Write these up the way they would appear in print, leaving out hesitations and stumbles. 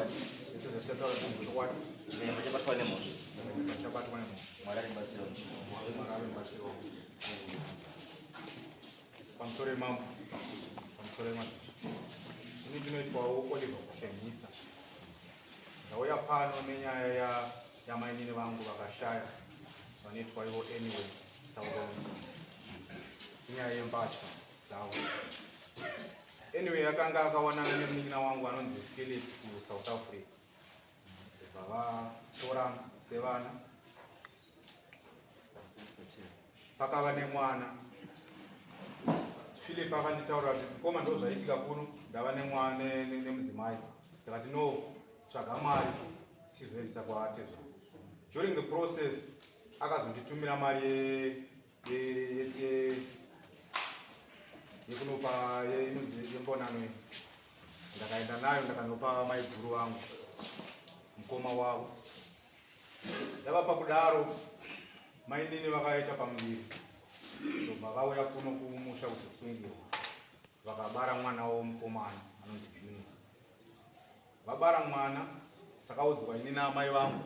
Chokwadi. Zvese zvatichataura Chokwadi. Ndikaenda chabatwa nemhosva. Ndikaenda chabatwa nemhosva. Mwari aribatsira. Mwari aribatsira. Pamusoro yemambo. Pamusoro yemadzishe. Ini ndinoitwawo Oliver Kuhlengisa. Ndauya pano nenyaya ya yamainini vangu vakashaya vanoitwa ivo anyway Sauron. Inyaya yembatya dzavo. Anyway akanga akawanana nemunin'ina wangu anonzi Philip kuSouth Africa. Ndobva vatorana sevana. Pakava nemwana. Philip akanditaurira kuti mukoma ndo zvaitika kuno ndava nemwana nemudzimai. Ndakati no tsvaga mari tizoendesa kwaatezvara. During the process akazonditumira mari yekunopa inonzi yembonano iyi ndakaenda nayo ndakanopa maiguru vangu mukoma wavo ndavapa kudaro mainini vakaita pamuviri ndobva vauya kuno kumusha kuzosungirwa vakabara mwana wavo mukomana anonzi junior vabara mwana takaudzwa ini naamai vangu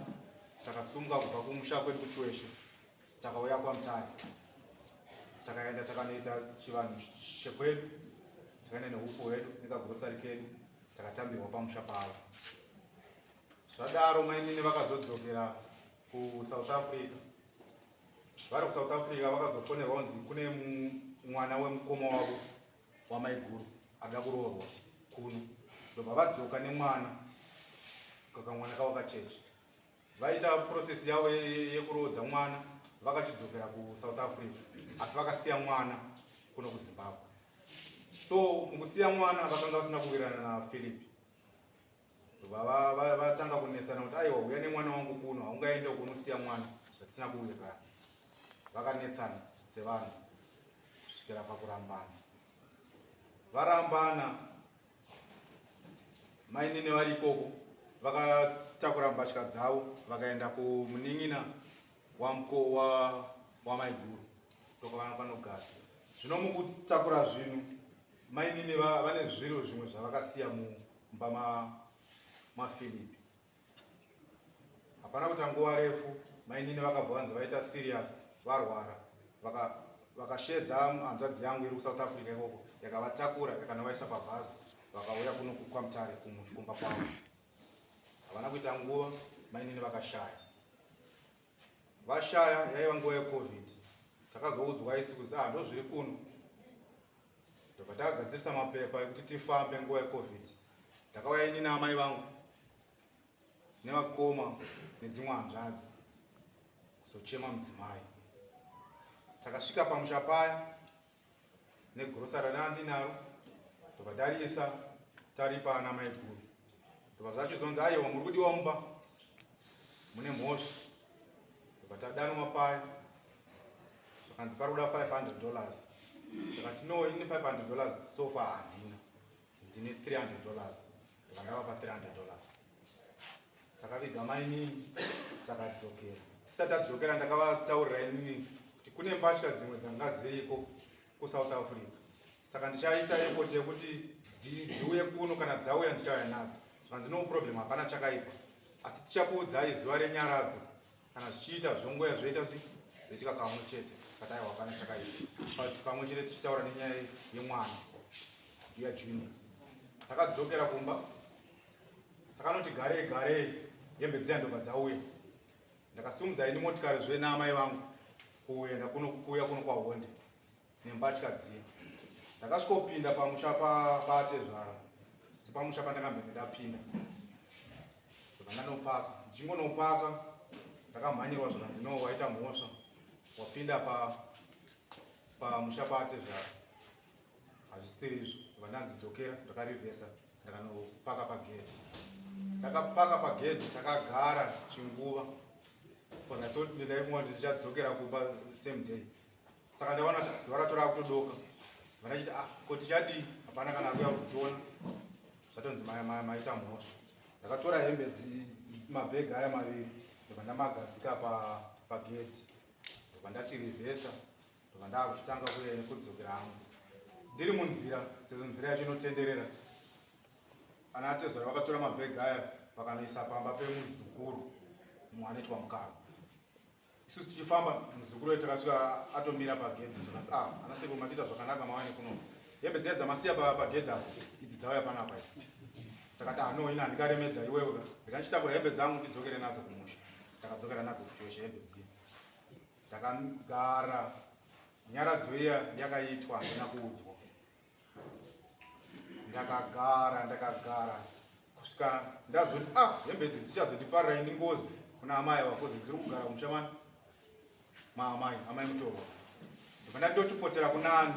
takasumuka kubva kumusha kwedu kuchiweshe Takauya kwaMutare takaenda takanoita chivanhu chekwedu, takaenda nehufu hwedu nekagurosari kedu, takatambirwa pamusha pavo. Zvadaro mainini vakazodzokera kuSouth Africa. Vari kuSouth Africa vakazofonerwa kunzi kune mwana wemukoma wavo wamaiguru ada kuroorwa kuno, ndobva vadzoka nemwana kakamwana kavo kacheche. Vaita process yavo yekuroodza mwana vakachidzokera kuSouth Africa asi vakasiya mwana kuno kuZimbabwe. So mukusiya mwana vakanga vasina kuwirirana naPhilip. Vatanga kunetsana kuti aiwa uya nemwana wangu kuno haungaende kunosiya mwana zvatisina kuwirirana. Vakanetsana sevanhu kusvikira pakurambana. Varambana Mainini vari ikoko vakatakura mbatya dzavo vakaenda kumunin'ina wamaiguru ndokwavanopanogara. Zvino mukutakura zvinhu mainini vane zviro zvimwe zvavakasiya mumba maFilipi. Hapana kuita nguva refu mainini vakabva vanzi vaita serious varwara vakashedza vaka hanzvadzi yangu iri kuSouth Africa ikoko yakavatakura yakanovaisa pabhazi vakauya kuno kwaMutare kumba kwavo. Havana kuita nguva mainini vakashaya. Vashaya yaiva nguva yeCovid. Takazoudzwa isu kuti ah ndozviri kuno. Ndobva takagadzirisa mapepa ekuti tifambe nguva yeCovid. Ndakauya ini naamai vangu nevakoma nedzimwe hanzvadzi kuzochema mudzimai. Takasvika pamusha paya negrosari randinaro ndobva tariisa taripa ana maiguru ndobva zvachizonzi aiwa muri kudiwa mumba mune mhosva ndobva tadanwa paya zvakanzi pari kuda 500 dollars ndakati no ini 500 dollars so far handina ndine 300 dollars ndobva ndavapa 300 dollars Takaviga mainini takadzokera. Tisati tadzokera ndakavataurira inini kuti kune mbatya dzimwe dzanga dziriko kuSouth Africa. Saka ndichaisa effort yekuti dziuye kuno kana dzauya ndichauya nadzo. Zvikanzi no problem hapana chakaipa. Asi tichakuudzai zuva renyaradzo kana zvichiita zvongoya zvoita si zvoitika kamwe chete but aiwa hapana chakaipa. Pamwe chete tichitaura nenyaya yemwana ndiya junior. Takadzokera kumba Takanoti garei garei hembe dziya ndobva dzauya. Ndakasimudza ini motikari zve naamai vangu kuenda kuno kuuya kuno kwaHonde nembatya dziya. Ndakasvikopinda pamusha paatezvara sepamusha pandakambenge ndapinda. Ndobva ndanopaka. Ndichingonopaka ndakamhanyirwa zvikanzi no waita mhosva wapinda pa pamusha paatezvara. Hazvisiri izvo ndobva ndanzi dzokera ndakarivhesa ndakanopaka pagedhi ndakapaka pagedhi takagara chinguva because I thought ndaifunga kuti tichadzokera kumba same day saka ndaona kuti zuva racho rakutodoka vandachiti ah ko tichadii hapana kana akuya kuzotiona zvatonzi maita mhosva ndakatora hembe mabhegi aya maviri ndobva ndamagadzika pagedhi ndobva ndachirivhesa Ndobva ndakuchitanga kuya nekudzokera hangu ndiri munzira sezvo nzira yacho inotenderera. Ana atezvara vakatora mabhegi aya Vakanoisa pamba pemuzukuru mumwe anoitwa Mukaro. Isusu tichifamba, muzukuru wedu takasvika atomira pagedhi. Zvakanzi, "Ah, ana sekuru, matiita zvakanaka, mawani kuno. Hembe dziya dzamasiya pagedhi apo, idzi dzauya panapa idzi." Takati, "Ah, no, ina handikaremedza iwewe ka. Ndikandichitakura hembe dzangu ndidzokere nadzo kumusha." Takadzokera nadzo kuChiweshe hembe dziya. Takagara, nyaradzo iya yakaitwa, handina kuudzwa. Ndakagara, ndakagara kusvika ndazoti, "Ah, hembe idzi dzichazondiparira ini ngozi kuna amai ava, kozi dziri kugara kumusha mani maamai, amai mutorwa." Ndobva ndatotipotera kunani,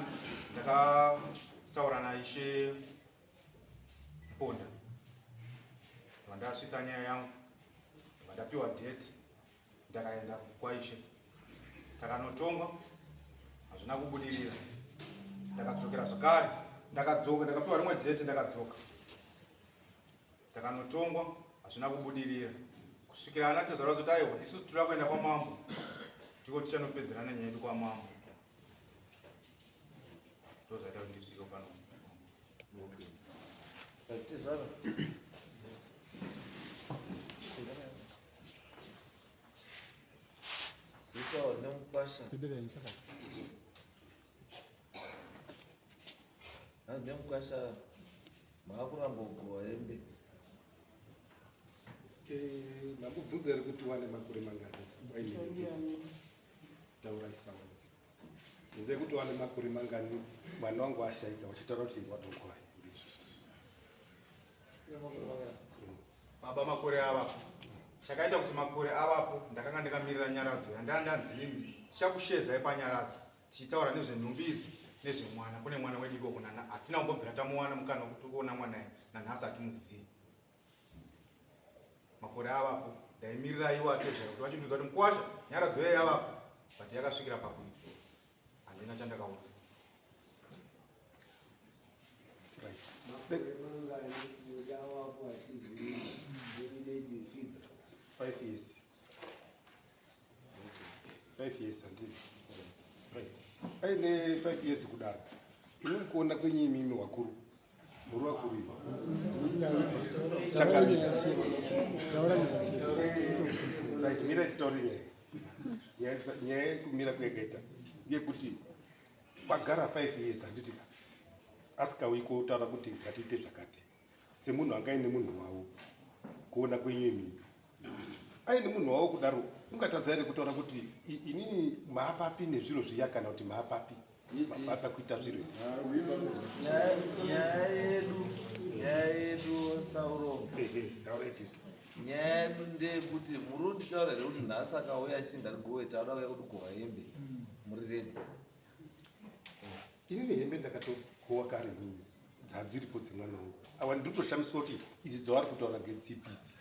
ndakataura naIshe Mponda, ndobva ndasvitsa nyaya yangu, ndobva ndapiwa date. Ndakaenda kwaIshe, takanotongwa, hazvina kubudirira. Ndakadzokera zvakare, ndakadzoka, ndakapiwa rimwe date, ndakadzoka, takanotongwa, hazvina kubudirira, kusvikira ana tezvara vazoti, "Aiwa, isusu tinoda kuenda kwamambo, ndiko tichanopedzerana nyaya yedu kwamambo." Ndozvaita kuti ndisvike pano. Okay. Tezvara. Yes. Zita nemukwasha. Hanzi nemukwasha maakuramba kugowa hembe. Mambobvunza here kuti wane makore mangani waine hembe idzodzo? Taurai saone. Bvunzai kuti wane makore mangani mwana wangu ashaika, uchitaura kuti watogowa hembe idzodzo. Baba, makore avapo, chakaita kuti makore avapo, ndakanga ndakamirira nyaradzo yandandanzini, tichakushedzai panyaradzo tichitaura nezvenhumbi idzi, nezvemwana. Kune mwana wedu ikoko, nana hatina kumbobvira tamuwana mukana wekuti kuona mwana iyi, nanhasi hatimuzivi. Makore avapo, ndaimirira iwo atezvara kuti vachindiudza kuti, "Mukwasha, nyaradzo iya yavapo," but yakasvikira pakuitwa, handina chandakaudzwa. Right. Makore mangani muchawapo hatizivi, lady figure. 5 years. 5 years, handiti? Right. Aine 5 years kudaro, ini kuona kwenyu imimi wakuru, muri vakuru imi. Chakamisa. Right, mira titaure nyaya. Nyaya yekumira kuyakaita ngeyekuti kwagara 5 years, handiti ka? Asikauyi kutaura kuti ngatiite zvakati, semunhu anga aine munhu wavo. Kuona kwenyu imimi, aine munhu wavo kudaro, ungatadza here kutaura kuti inini maapapi nezviro zviya, kana kuti maapapi mapapa kuita zviro izvi? Nyaya yedu, Sauro. Ehe, taurai tisu. Nyaya yedu ndeyekuti muri kutitaura here kuti nhasi akauya achiti ngatigowe, tauda kuya kuti gowa hembe, muri ready? Inini hembe ndakatogowa kare inini, dzadziripo dzemwana wangu. Awa ndiri kutoshamiswa kuti idzi dzavari kutaura ngedzipi idzi.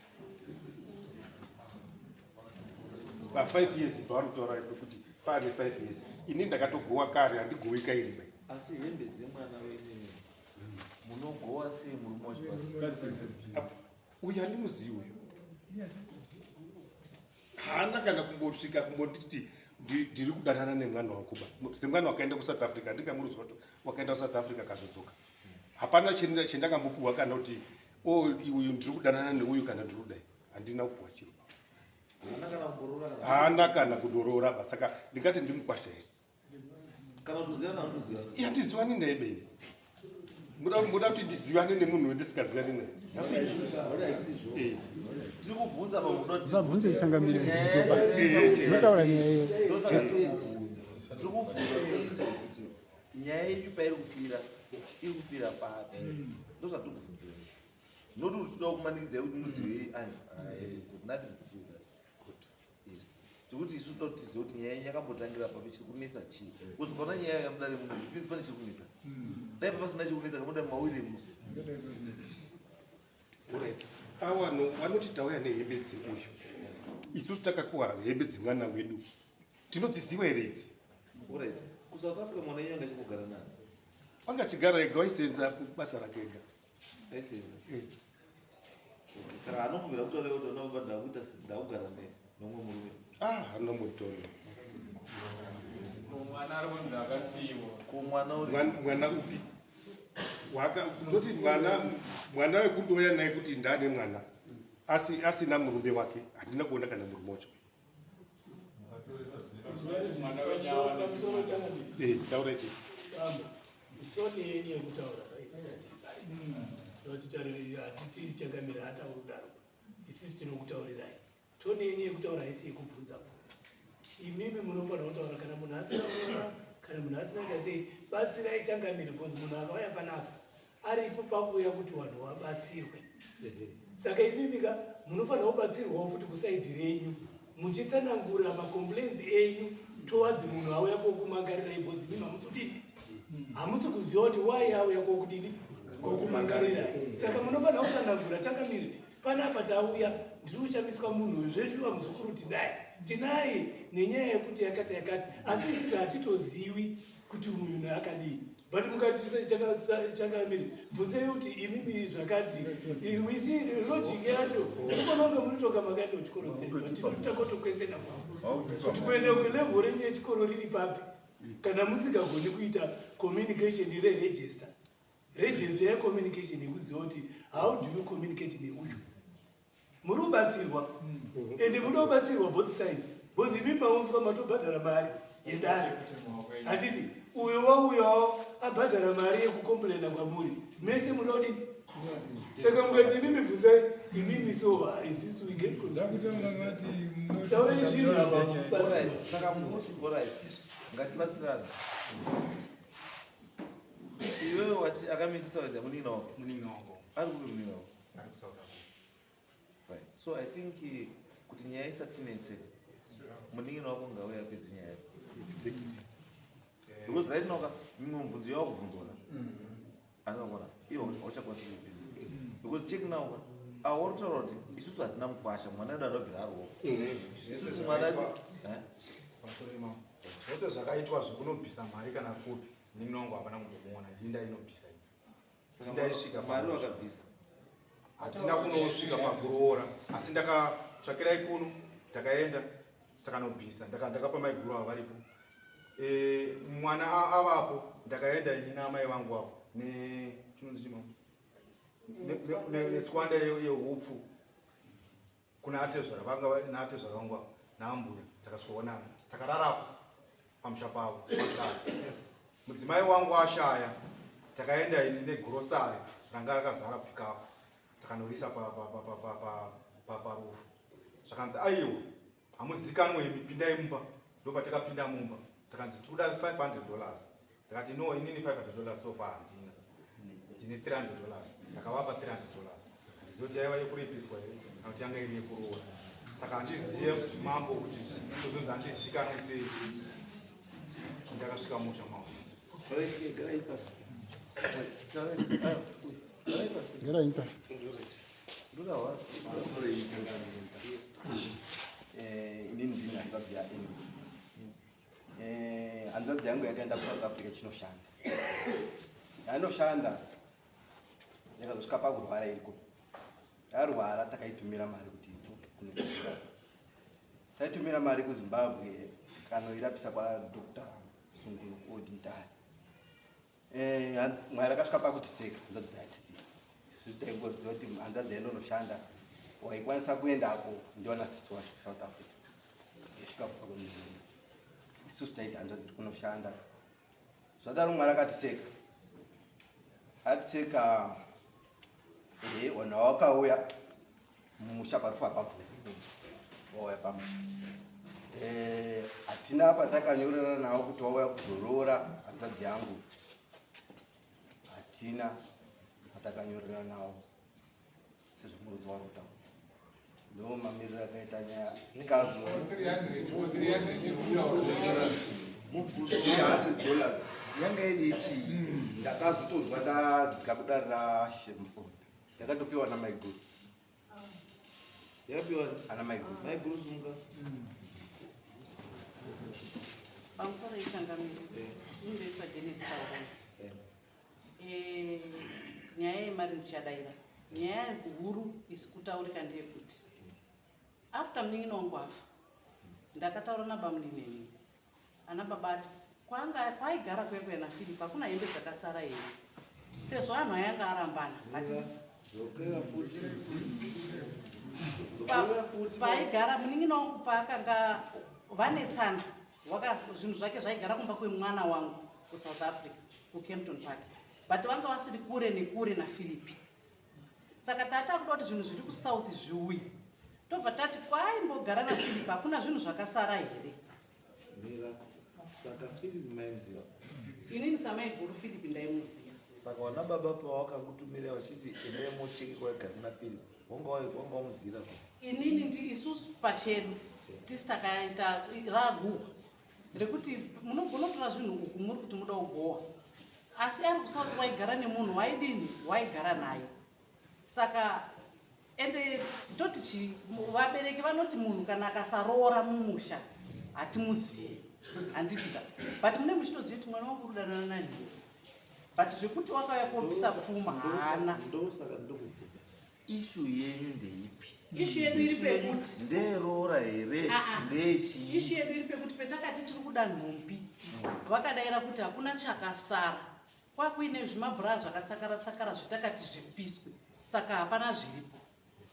Pa5 years pavari kutaura kuti paane 5 years, inini ndakatogowa kare, handigowi kairi bai. Asi hembe dzemwana wenyu munogowa sei murume wacho pasi? Uyu handimuzivi uyu, haana kana kumbosvika kumbonditi ndiri kudanana nemwana wangu ba. Semwana wakaenda kuSouth Africa, ndingamuruzwa kuti wakaenda kuSouth Africa akazodzoka, hapana chendakambopuhwa kana kuti o uyu ndiri kudanana neuyu kana ndiri kudai, handina kupuhwa chiro. Haana kana kumboroora kana? Haana kana kundoroora ba, saka ndingati ndimukwasha here? Kana kutozivana, hanotozivana. Handizivani naye beni. Muda kuti ndizivane nemunhu wendisingazivani naye? Hazviiti. Tiri kubvunza pamunoti. Usabvunze changamire mubvunzo ba. Unotaura nyaya iyo. Ndosaka tiri kubvunza, tiri kubvunza kuti nyaya yenyu pairi kufira, iri kufira papi? Ndozvatiri kubvunzira, noti kuti toda kumanikidzai kuti muzive. Ai, nothing to do with that. Yes, tikuti isu toda kuti tizive kuti nyaya yenyu yakambotangira papi, chiri kunetsa chii? Because ukaona nyaya yamudare muno, zvipinzi pane chiri kunetsa. Dai pasina chiri kunetsa, kamuda mawiri muno. Alright. Awano vanoti tauya nehembe dzeuyu, isusu takakuwa hembe dzemwana wedu, tinodziziva here idzi? Alright, kuSouth Africa mwana yenyu anga achingogara nani? Anga achigara ega, waisenza basa rake ega. Aisenza? Eh. Saka anombobvira kutaura kuti ona baba, ndakuita ndakugara nomwe murume? Ah, anombotore. Mwana ari kunzi akasiyiwa. Ko mwana uri? Mwana upi? Toti mwana wekundoya naye kuti ndane mwana. Asi asina murume wake, handina kuona kana murume wacho. Eh, taura ichi. Tone yenyu yekutaura isati hatiti changamira atauri kudaro, isisi tinokutaurirai. Tone yenyu yekutaura haisi yekubvunza bvunza. Imimi munofanira kutaura kana munhu asina kuona, kana munhu asina kuita sei. Batsirai changamire, because munhu akauya panapa aripo pakuuya kuti vanhu vabatsirwe. Saka imimi ka munofanira kubatsirwawo futi kuside renyu, muchitsanangura macomplaints enyu towards munhu auya kokumangarirai, because imimi hamusi kudini, hamusi kuziva kuti why auya kokudini, kokumangarirai. Saka munofanira kutsanangura, changamire, panapa tauya, ndiri kushamiswa munhu zveshuwa muzukuru tinaye, tinaye nenyaya yekuti yakati yakati, asi isusu hatitozivi kuti munhu akadii. But mukati changamire, bvunzei kuti imimi zvakati wisi logic yacho ikona kunge muritoka makaenda kuchikoro, tinotakotokwesena futi kuti kuenda kulevel renyu yechikoro riri papi kana musingagoni kuita communication reregister, register yecommunication yekuziva kuti how do you communicate neuyu muri kubatsirwa. Ende muda kubatsirwa both sides, because imi maunzwa matobhadhara mari yedare, hatiti? Uyo wauyawo abhadhara mari yekucomplaina kwamuri. Mese muda kudini? Saka mukati imimi bvunzai imimi, so isisu we get taurai zvinhu ava kubatsirwa. Saka musi, alright, ngatibatsirane. Iwewe wati akamitisa wega munin'ina wako? Munin'ina wangu. Ari kupi munin'ina wako? Ari kuSouth Africa. Right, so I think kuti nyaya isatinetse, munin'ina wako ngauye apedze nyaya yako, because right now ka mimwe mubvunzo yava kubvunzwa ka anokona iwo auchakwanisi kuipindura, because check now ka awo uri kutaura kuti isusu hatina mukwasha, mwana wedu anobvira ariwo. Zvese Mwana zvakaitwa Eh? pamusoro imamo, zvose zvakaitwa zvekunobvisa mari kana kupi, munin'ina wangu hapana kumbomuona. Ndini ndainobvisa ini. Saka Tindaisvika mari pamusha. wakabvisa? Hatina kunosvika pakuroora, asi ndakatsvakirai kuno, takaenda takanobvisa. Ndakapa maiguru avo varipo. Mwana avapo, ndakaenda ini naamai vangu avo ne chinonzi chimamo netswanda yeupfu kuna atezvara vanga naatezvara vangu avo naambuya. Takasvikaonana, takararapo pamusha pavo patatu. Mudzimai wangu ashaya, takaenda ini negrocery ranga rakazara pikapu, takanorisa parufu. Zvakanzi, "Aiwa, hamuzikanwe imi, pindai mumba." Ndopatakapinda mumba, takanzi tikuda $500. Ndakati, "No, inini $500 so far handina, ndine $300." Ndakavapa $300. Handizivi kuti yaiva yekuripiswa here kana kuti yanga iri yekuroora. Saka handizive mambo kuti kuzonzi handizikanwe sei. Ndakasvika musha mavo. Alright, garai pasi. Right, garai pasi. Garai pasi. Ndoda wa Inini ndini hanzvadzi yaEndrew. Hanzvadzi yangu yakaenda kuSouth Africa chinoshanda. Yainoshanda yakazosvika pakurwara iriko. Yarwara, takaitumira mari kuti idzoke kuno kuZimbabwe. Taitumira mari kuZimbabwe, kanoirapisa kwaDr Sunguro Odintare. Mwari akasvika pakutiseka, hanzvadzi yatisiya. Isu taingoziva kuti hanzvadzi yaindonoshanda, waikwanisa kuendako ndiwana sisi wacho kuSouth Africa. Yasvika isusu taiti hanzvadzi iri kunoshanda. Zvadaro Mwari akatiseka, atiseka. Ehe, vanhu vakauya mumusha parufu hapabvuri, wauya pamusha. Hatina patakanyorerana navo kuti wauya kuzoroora hanzvadzi yangu. Hatina patakanyorerana navo sezvomurudzi wari kutaura. Ndo mamiriro akaita nyaya ikazo $300 Yanga iri yechii? Ndakazotozwa ndadzika kudare raShemfonda, ndakatopiwa namaiguru. Yakapiwa? Ana maiguru. Maiguru, sumuka. Pamusoro ichangamiro, indoitwa Janet Saurani. Nyaya yemari ndichadaira. Nyaya huru isi kutaurika ndeyekuti after munin'ina wangu afa, ndakataura nabamunineni ana baba ati kwanga kwaigara kuya kuya naPhilip hakuna hembe dzakasara here, sezvo anhu ayanga arambana hati Dzokera futi. Paigara munin'ina wangu paakanga vanetsana, zvinhu zvake zvaigara kumba kwemwana wangu kuSouth Africa, kuKempton Park, but vanga vasiri kure nekure naPhilipi. Saka tata kuda kuti zvinhu zviri kuSouth zviuye, tobva tati kwaimbogara naPhilip hakuna zvinhu zvakasara here? Mira, saka Philip maimuziva? Inini samaiguru Philip ndaimuziva. Saka wana baba pawakakutumira vachiti endai mocheke kwaigara kuna Philip, wanga wamuzira? Inini ndi isusu pachedu tisi takaita raguhwa rekuti munogona kutora zvinhu uku muri kuti muda kugowa, asi ari kuSouth waigara nemunhu waidini, waigara naye. Saka ende toti chi vabereki vanoti munhu kana akasaroora mumusha hatimuzivi, handitika? But mune muchitoziva kuti mwana wangu uri kudanana nani, but zvekuti wakauya kobvisa pfuma haana. Ndosaka ndokubvunza, issue yenyu ndeipi? Issue yedu iri pekuti Nderoora here? Ah, ah. Ndechii? Issue yedu iri pekuti petakati tiri kuda nhumbi, vakadaira kuti hakuna chakasara, kwakuine zvimabhura zvakatsakara tsakara zvetakati zvipiswe, saka hapana zviripo.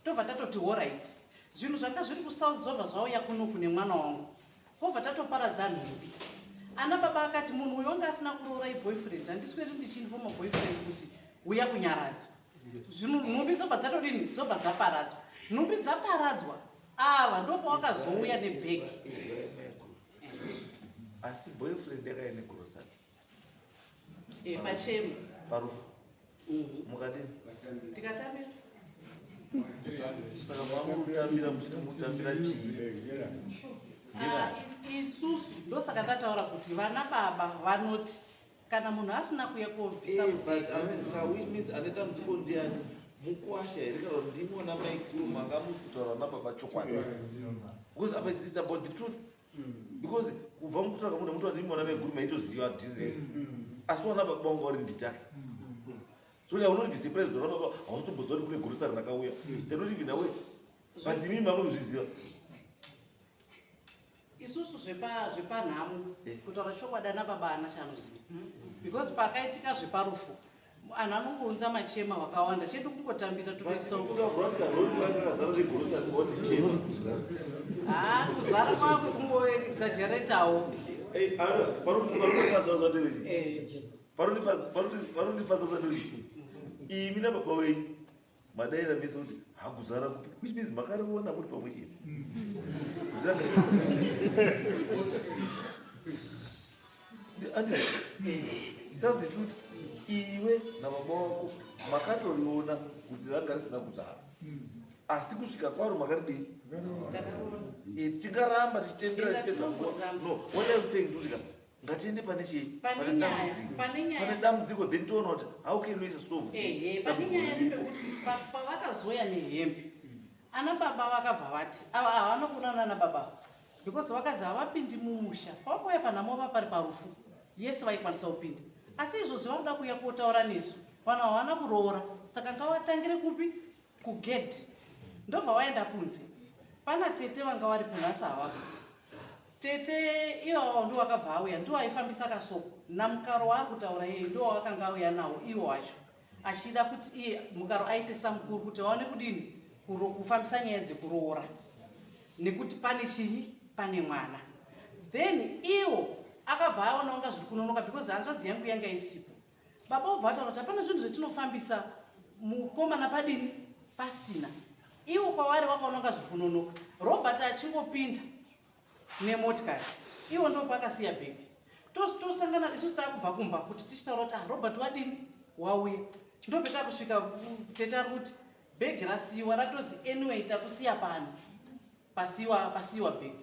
Tobva tatoti alright, zvinhu zvanga zviri kuSouth zvobva zvauya kuno kune mwana wangu, kwobva tatoparadza nhumbi. Ana baba akati munhu uyu wanga asina kuroora, iboyfriend, handisweri ndichiinfoma boyfriend kuti uya kunyaradzwa. Zvinhu nhumbi dzobva dzatodini, dzobva dzaparadzwa. Nhumbi dzaparadzwa, ava ndopawakazouya nebhegi. Izwai maiguru, asi boyfriend yakaine grocery? Pachema. Parufu mukadini? Tikatambira. Saka mamutambira muchiti mutambira chii? Ah, isusu ndosaka ndataura kuti vana baba vanoti kana munhu asina kuya kobvisa Eh, but saka which means ane dambudziko ndiani? Mukwasha here kana kuti ndimona maiguru manga musi kutaura nababa chokwadi? Because apa it's about the truth, because kubva mukutaura kamunhu muti ndimona maiguru maitoziva dhiresi, asi wana baba wanga uri nditake. So I will not be surprised wana baba hausitomboziva kuti kune grocery rakauya. They're not even aware, but imimi mamunozviziva. Isusu zvepanhamu, kutaura chokwadi, ana baba haana chaanoziva, because pakaitika zveparufu anhu anongounza machema wakawanda, chedu kungotambira totoisa. Rori rakazara negrocery woti chema? Haa, kuzara kwakwe kungoexageratawo. Parondifadza zvaterechi, parondifadza zvaterechi, imi nababa wenyu madaira mese kuti hakuzara kupi, which means makariona muri pamwe chete. Andi, that's the truth. Iwe nababa wako makatoriona kuti ranga risina kuzara, asi kusvika kwaro makaridii? Tingaramba tichitendera Enda tichipedza nguva. tinongoramba. No, what I'm saying ndikuti ka ngatiende pane chii? Pane Pane nyaya, dambudziko. pane nyaya. Pane dambudziko, then toona kuti how can we solve Ehe, pane nyaya ndepekuti pavakazoya nehembe, ana baba vakabva vati ava havana kuonana nana baba, because vakazi havapindi mumusha. Pavakauya panhamo va pari parufu yese vaikwanisa kupinda, asi izvozvi vakuda kuuya kotaura nesu, vanhu havana kuroora, saka ngavatangire kupi? Kugedhi. Ndobva vaenda kunze, pana tete vanga varipo, nhasi havako. Tete ivavo ndo vakabva auya, ndo aifambisa kasoko namukaro waari kutaura iye, ndo wakanga auya nawo iwo wacho, achida kuti iye mukaro aite samukuru kuti vaone kudini kufambisa nyaya dzekuroora, nekuti pane chinyi, pane mwana. Then iwo akabva aona kunga zviri kunonoka because hanzvadzi yangu yanga isipo. Baba obva ataura kuti hapana zvinhu zvetinofambisa mukomana padini pasina iwo. Kwavari vakaona kunga zviri kunonoka. Robert achingopinda nemotikari, iwo ndo paakasiya bhegi. Tosangana isusu taakubva kumba kuti tichitaura kuti, "Ah, Robert wadini, wauya." Ndopeta kusvika tete ari kuti bhegi rasiyiwa, ratozi anyway takusiya pano, pasiwa pasiwa bhegi.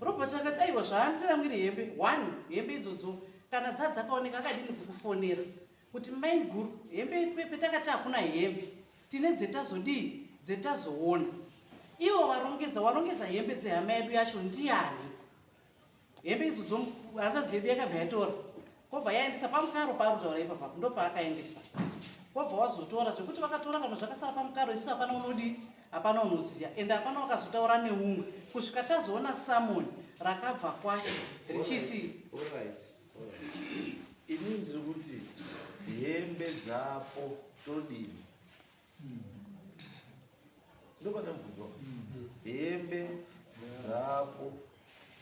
Robert akati aiwa, zvaandiramwiri hembe one, hembe idzodzo kana dzadzakaoneka akadini kukufonera kuti main guru hembe petakati hakuna hembe, tine dzetazodii, dzetazoona. Ivo varongedza, warongedza hembe dzehama yedu yacho ndiani? Hembe idzodzo hanzvadzi yedu yakabva yatora, kwobva yaendesa pamukaro paari kutaura ipapapo, ndo paakaendesa, kwobva wazotora zvekuti vakatora kana zvakasara pamukaro. Isu hapana unodii, hapana unoziya, ende hapana wakazotaura neumwe kusvika tazoona summon rakabva kwashe richiti Alright. Inini ndiri kuti hembe dzapo todini? Ndopane mubvunzo. Hembe dzako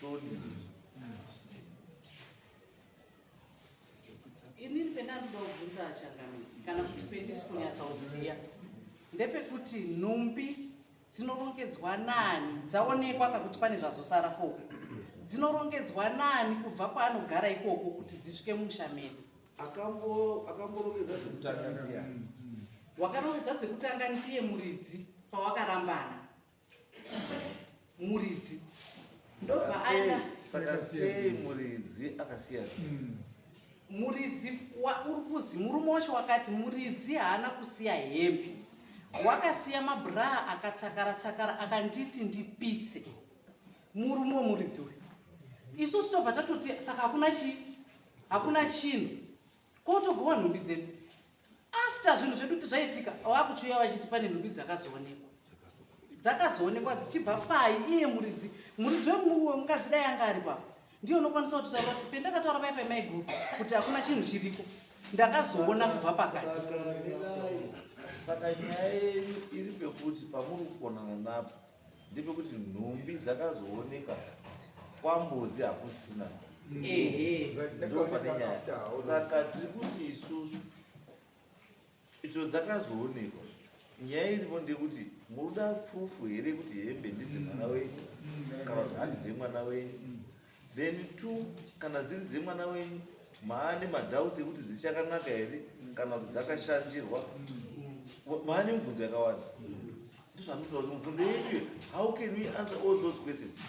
todii? Inini pendanoda kubvunza changamire kana kuti pendisi kunyatsa kuziya ndepekuti nhumbi dzinorongedzwa nani dzaonekwa kakuti pane zvazosara foko dzinorongedzwa nani kubva kwaanogara ikoko kuti dzisvike mumusha medu? Akamborongedza dzekutanga ndiani? Wakarongedza dzekutanga ndiye muridzi pawakarambana muridzi ndobva aenda. Saka sei muridzi akasiya? Muridzi uri kuzi murume wacho wakati muridzi haana kusiya hembe, wakasiya mabraa akatsakara tsakara akanditi ndipise. Murume wemuridzi uyu, isusu tobva tatoti saka hakuna chii, hakuna chinhu kotogowa nhumbi dzedu. After zvinhu zvedu zvaitika, vakuchiuya vachiti pane nhumbi dzakazoonekwa. Dzakazoonekwa dzichibva pai? Iye muridzi wemukadzi dai anga ari papo, ndiye unokwanisa kutitaura kuti pendakataura pai pamaiguru kuti hakuna chinhu chiriko, ndakazoona kubva pakati. Saka mirai, saka nyaya yenyu iri pekuti pamuri kukonana napo ndepekuti nhumbi dzakazooneka kwambozi hakusina. Ehe. Ndo pane nyaya. Saka tiri kuti isusu idzo dzakazoonekwa, nyaya iripo ndekuti munoda proof here kuti hembe ndedzemwana wenyu kana kuti handi dzemwana wenyu? Then two, kana dziri dzemwana wenyu, maane madoubts ekuti dzichakanaka here kana kuti dzakashanjirwa. Maane mibvunzo yakawanda. Ndozvanotaura kuti mibvunzo yedu, how can we answer all those questions?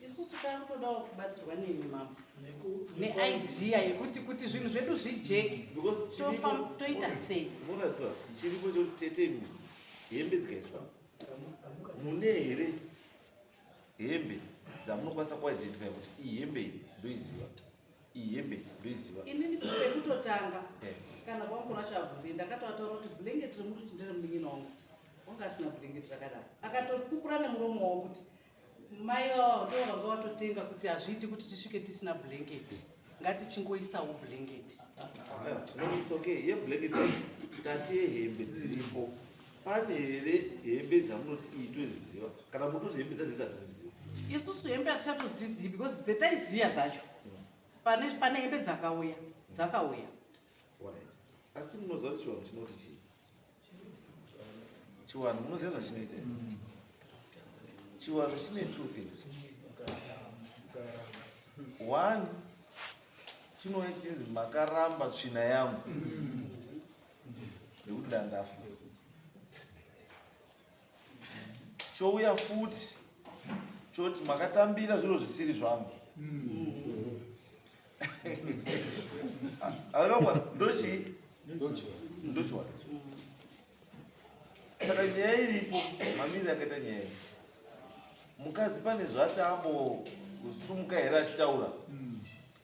Isusu takutodawo kubatsirwa nemi mambo neidea yekuti kuti zvinhu zvedu zvijeke. Because Toita sei? Munoratidza chiripo chekuti tetemi hembe dzikaiswa, mune here hembe dzamunokwanisa kuidentify kuti iyi hembe iyi ndoiziva, iyi hembe ndoiziva? Inini pekutotanga kana kwangu racho abvunzei, ndakatoataura kuti blanket remuruti nderemunin'ina wangu, wanga asina blanket rakadaro. Akatopupura nemuromo wavo kuti mai vavo ndo vanga vatotenga kuti hazviiti kuti tisvike tisina blanket, ngatichingoisawo blanket. No, it's okay yeblanket. Tati yehembe dziripo, pane here hembe dzamunoti iyi toziziva, kana mutoti hembe dzadzidzi hatiziziva? Isusu hembe hatichatodzizivi because dzetaiziya dzacho pane hembe dzakauya dzakauya. Alright, asi munoziva kuti chivanhu chinoti chii? Chivanhu munoziva zvachinoita here? Chivanhu chine two things. One, chinouya chinzi makaramba tsvina yangu nekuti ndandafa. Chouya futi choti makatambira zviro zvisiri zvangu. Akamwana ndochii? Ndochiwana. Saka nyaya iripo, mamiriro akaita nyaya iyi, mukadzi pane zvaati ambosumuka here achitaura,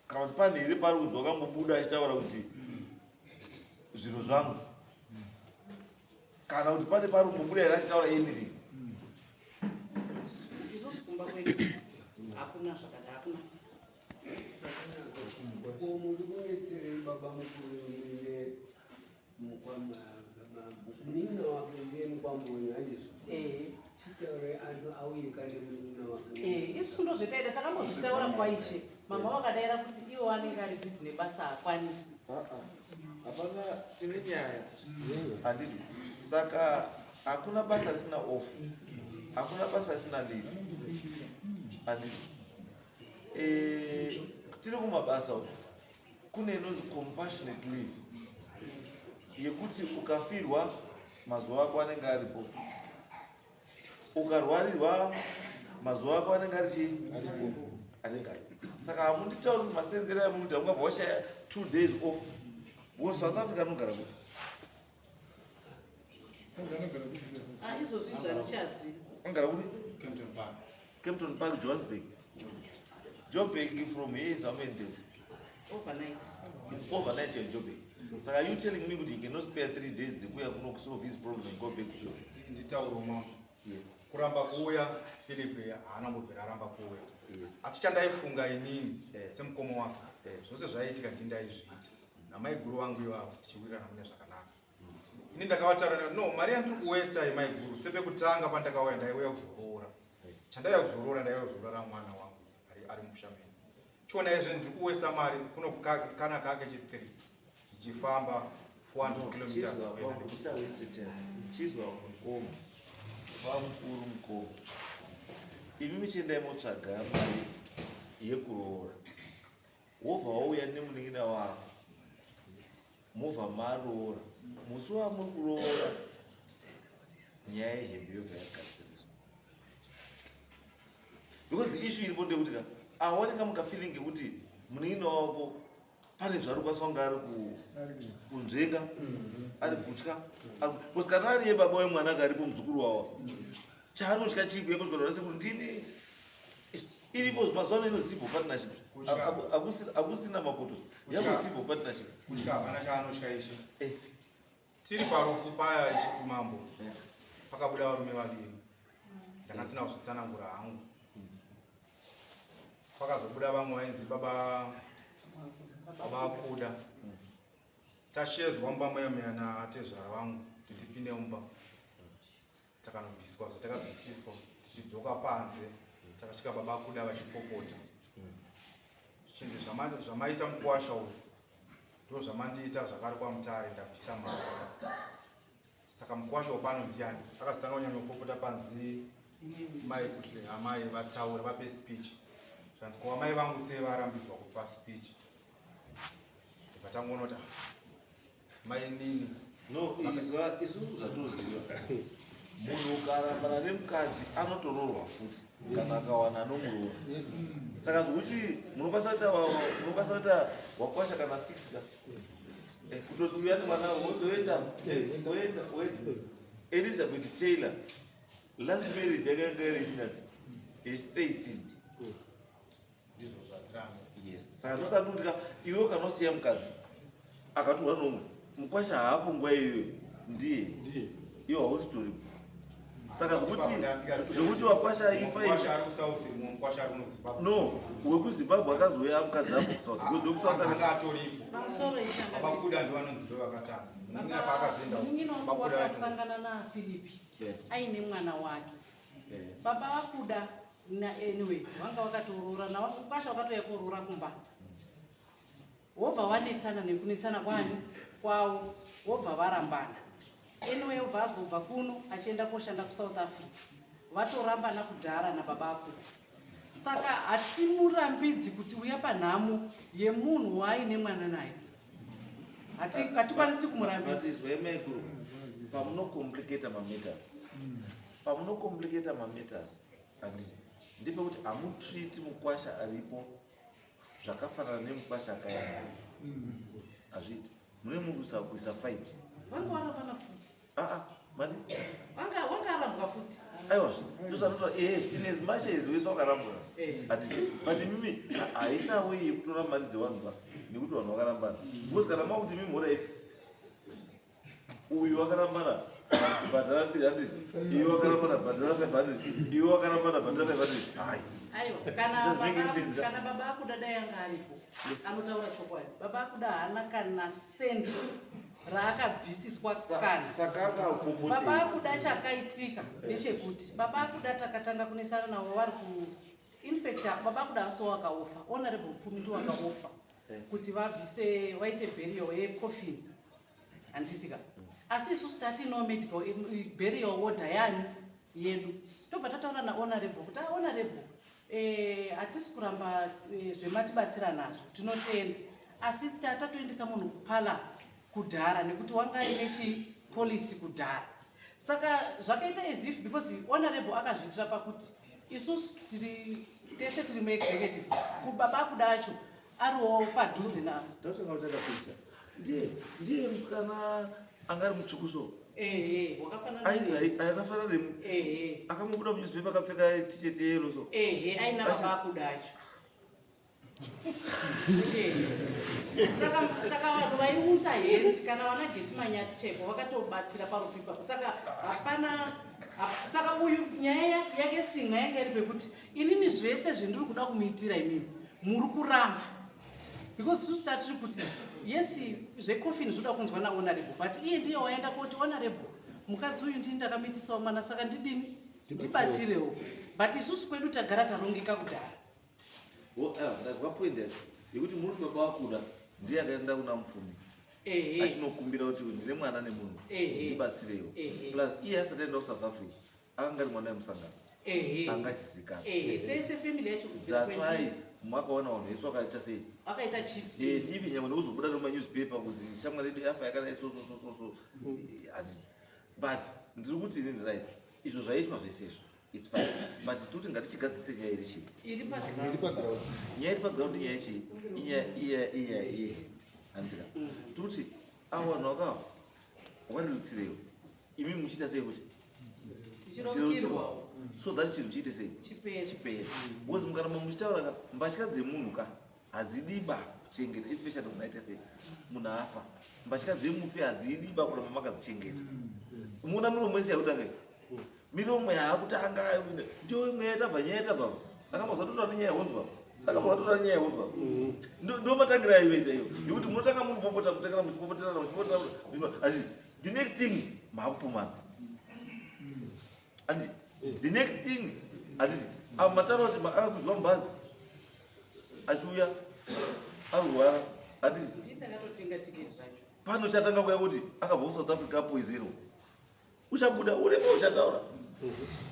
kana kuti pane here pari kunzi wakambobuda achitaura kuti zviro zvangu, kana kuti pane pari kumbobuda here achitaura anything? Isusu kumba kwedu hakuna zvakada, hakuna. Ko muri kunetserei baba mukuru mune munin'ina wake? Ndiye mukwambo wenyu, handizvo? Ehe. Chitaurai anhu auye kane munin'ina wake. Isusu ndozvetaida, takambozvitaura kwaishe mama vakadaira kuti ivo anenge ari busy nebasa, haakwanisi. Hapana, tine nyaya, handiti? Saka hakuna basa risina off, hakuna basa risina leave, handiti? Tiri kumabasa uku, kune inonzi compassionate leave yekuti ukafirwa mazuva ako anenge aripo, ukarwarirwa mazuva ako anenge ari chii, anenge aripo. Saka hamunditauri kuti masenzera amunoita ungabva washaya 2 days off because South Africa anogara kuti Ah, izvozvi zvandichazivi. Anogara kuti Kempton Park. Kempton Park, Johannesburg. Joburg from here is how many days? Overnight. It's overnight here in Joburg. Saka are you telling me kuti he cannot spare 3 days dzekuuya kuno kusolve his problem and go back to Joburg? Nditauro mambo. Yes. Kuramba kuuya, Philip haana mbobvira aramba kuuya. Asi chandaifunga inini semukoma wake, zvose zvaiitika ndindaizviita namaiguru vangu ivavo tichiwirirana mune zvakanaka. Ini ndakavataura no mari yandiri kuwesta yemaiguru sepekutanga pandakauya ndaiuya kuzoroora. Chandaiuya kuzoroora ndaiuya kuzoroora mwana wangu ari musha menyu. Chiona izve ndiri kuwesta mari kuno kana kake chi 3 ndichifamba 400 kilometers kuenda. Chizwa waste time. Chizwa mukoma. Vamukuru mukoma. Imi michiendai motsvaga mari yekuroora. Wobva wauya nemunin'ina wako. Mobva maroora. Musi wamuri kuroora nyaya yehembe yobva yagadziriswa. Because the issue iripo ndeyekuti ka awaneka mukafeeling kekuti munin'ina wako pane zvaari kukwanisa kunge ari kunzvenga, ari kutya, because kana ari yebaba wemwana akaripo muzukuru wawo chaanotya chii kuya kusvika kuti sekuru ndini iripo mazuva ano ino civil partnership. Hakusina makoto, yako civil partnership. Kutya hapana chaanotya ishe. Tiri parufu paya ishe kumambo pakabuda varume vaviri, ndakasina kuzvitsanangura hangu. Pakazobuda vamwe vainzi baba Kuda. Tashedzwa mumba muya muya natezvara vangu kuti tipinde mumba, takanobviswa zvatakabvisiswa. Tichidzoka panze takasvika baba Kuda vachipopota zvichinzi zvamaita mukuwasha uyu ndo zvamandiita zvakare kwaMutare, ndabvisa mari. Saka mukuwasha wapano ndiani? Akazotanga kunyanyopopota panzi mai kuti amai vataure vape speech. Zvanzi ko amai vangu sei varambidzwa kupa speech? Ndibva tangoona kuti mai nini. No, izwa isusu zvatoziva, munhu ukarambana nemukadzi anotoroorwa futi kana akawana anomuroora. Saka zvokuti munokwanisa kuita wakwasha kana 6 ka. Kutoti uya nemwana wotoenda woenda woenda. Elizabeth Taylor last marriage yakanga iri chingati age 13. Ndizvo zvatiramba. Yes, saka ndosati kuti ka iwe ukanosiya mukadzi akatorwa nomwe mukwasha haapo nguva iyoyo ndiye iwe hausitoripo. Saka zvokuti wakwasha ifa Mukwasha ari kuSouth, mumwe mukwasha ari kuno kuZimbabwe. No, wekuZimbabwe akazouya mukadzi apo kuSouth because wekuSouth Anga atoripo. Pamusoro ichanga. Baba Kuda ndo vanonzi ndo vakatanga. Munin'ina paakazoenda Munin'ina wangu Baba Kuda wakasangana naFilipi aine mwana wake. Baba vaKuda na anyway vanga vakatoroora nawakwasha wakatouya kuroora kumba, wobva wanetsana nekunetsana kwani kwavo, wobva varambana. Anyway wobva azobva kuno achienda koshanda kuSouth Africa, vatorambana kudhara nababa aKuda. Saka hatimurambidzi kuti uya panhamo yemunhu waaine mwana naye. Hatikwanisi kumurambidza. But izwai maikuru, pamunocomplicata mamatters, pamunocomplicata mamatters, handiti ndepekuti hamutreati mukwasha aripo zvakafanana nemukwasha akaenda. Hazviiti, mune muri kuisa fight. Vanga varambana futi. Aa, mati Wanga arambwa futi. Aiwazve, ndozvanotaura. In as much as wese wakarambwa, handiti, but imimi haisawei yekutora mari dzevanhu va nekuti vanhu vakarambana, because kana makuti imimi alright uyu wakarambana bhadhara 300, iwe wakarambana bhadhara 500, iwe wakarambana bhadhara 500, hai. Aiwa, kana Does make any sense, kana baba akuda dai anga aripo anotaura chokwadi. Baba akuda haana kana sendi raakabvisiswa kana. Saka akapopotei? Baba akuda, chakaitika ndechekuti baba akuda takatanga kunetsana navo vari ku, in fact baba akuda aso wakaofa, Honorable Mupfumi ndiwo wakaofa kuti vabvise vaite burial yecoffin, handitika? Asi isusu tati no medical burial order yani yedu. Tobva tataura naHonorable kuti, ah, Honorable, hatisi kuramba zvematibatsira nazvo, tinotenda, asi tatoendesa munhu kupala kudhara nekuti wanga aine chipolicy kudhara. Saka zvakaita as if because Honorable akazviitira pakuti isusu tiri tese tiri muexecutive, kubaba akudacho ariwo padhuze navo. Tautanga kutanga picture, ndiye musikana anga ari mutsvuku so? Ehe, wakafanana. Aizi akafanana nemu akangobuda munewspaper akapfeka t-shirt yeyellow so? Ehe, aina baba akudacho. Saka vanhu vaiunza hendi kana vana Geti Manyati chaipo vakatobatsira parufu ipapo. Saka hapana saka uyu nyaya yake singa yanga iri pekuti inini zvese zvendiri kuda kumuitira imimi muri kuramba. Because isusu tatiri kuti yes, zvecoffin zvoda kunzwa nahonorable, but iye ndiye waenda koti, "Honorable, mukadzi uyu ndini ndakamitisawo mwana, saka ndidini, ndibatsirewo." But isusu kwedu tagara tarongeka kudhara. Ndazwa point yacho yekuti muri kuti baba vakuda ndiye akaenda kuna Mupfumi achinokumbira kuti ndine mwana nemunhu, ndibatsirewo. Plus iye asati aenda kuSouth Africa akanga ari mwana wemusangano, anga achizikanwa. Ehe, tese family yacho kubvira That's why makaona vanhu vese vakaita sei? Vakaita chipi? Even nyangwe nekuzobuda nemanewspaper kuzi shamwari yedu yafa yakadai, so so so so so. But ndiri kuti inini, right, izvo zvaitwa zvese izvo, it's fine, but toti ngatichigadzise nyaya iri chii? Iri paground. Iri paground. Nyaya iri paground, nyaya chii? Inyaya iya iya iya, handika? Toti avo vanhu vakava vakarerutsirewo, imi muchiita sei kuti tichirukirwawo so that chinhu chiite sei? Chipere. Chipere, because mukaramba muchitaura ka, mbatya dzemunhu ka hadzidiba kuchengeta, especially munhu aite sei, munhu afa. Mbatya dzemufi hadzidiba kuramba makadzichengeta. Muona miromo yese yakutanga iyi, miromo yaakutanga ndiyo imwe yatabva nyaya yatabva. Akambozwa totora nenyaya yehonzwa, akambozwa totora nenyaya yehonzwa. Ndo matangira ainoita iyo yekuti munotanga munopopota kutangana, muchipopoterana, muchipopoterana, ati the next thing maakupumana. Andi the next thing, anditi avo mataura kuti akakudzwa mubhazi achiuya arwara, anditi? Ndini ndakatotenga tiketi racho. Pano chatanga kuya kuti akabva kuSouth Africa apoizerwa, uchabuda uripo uchataura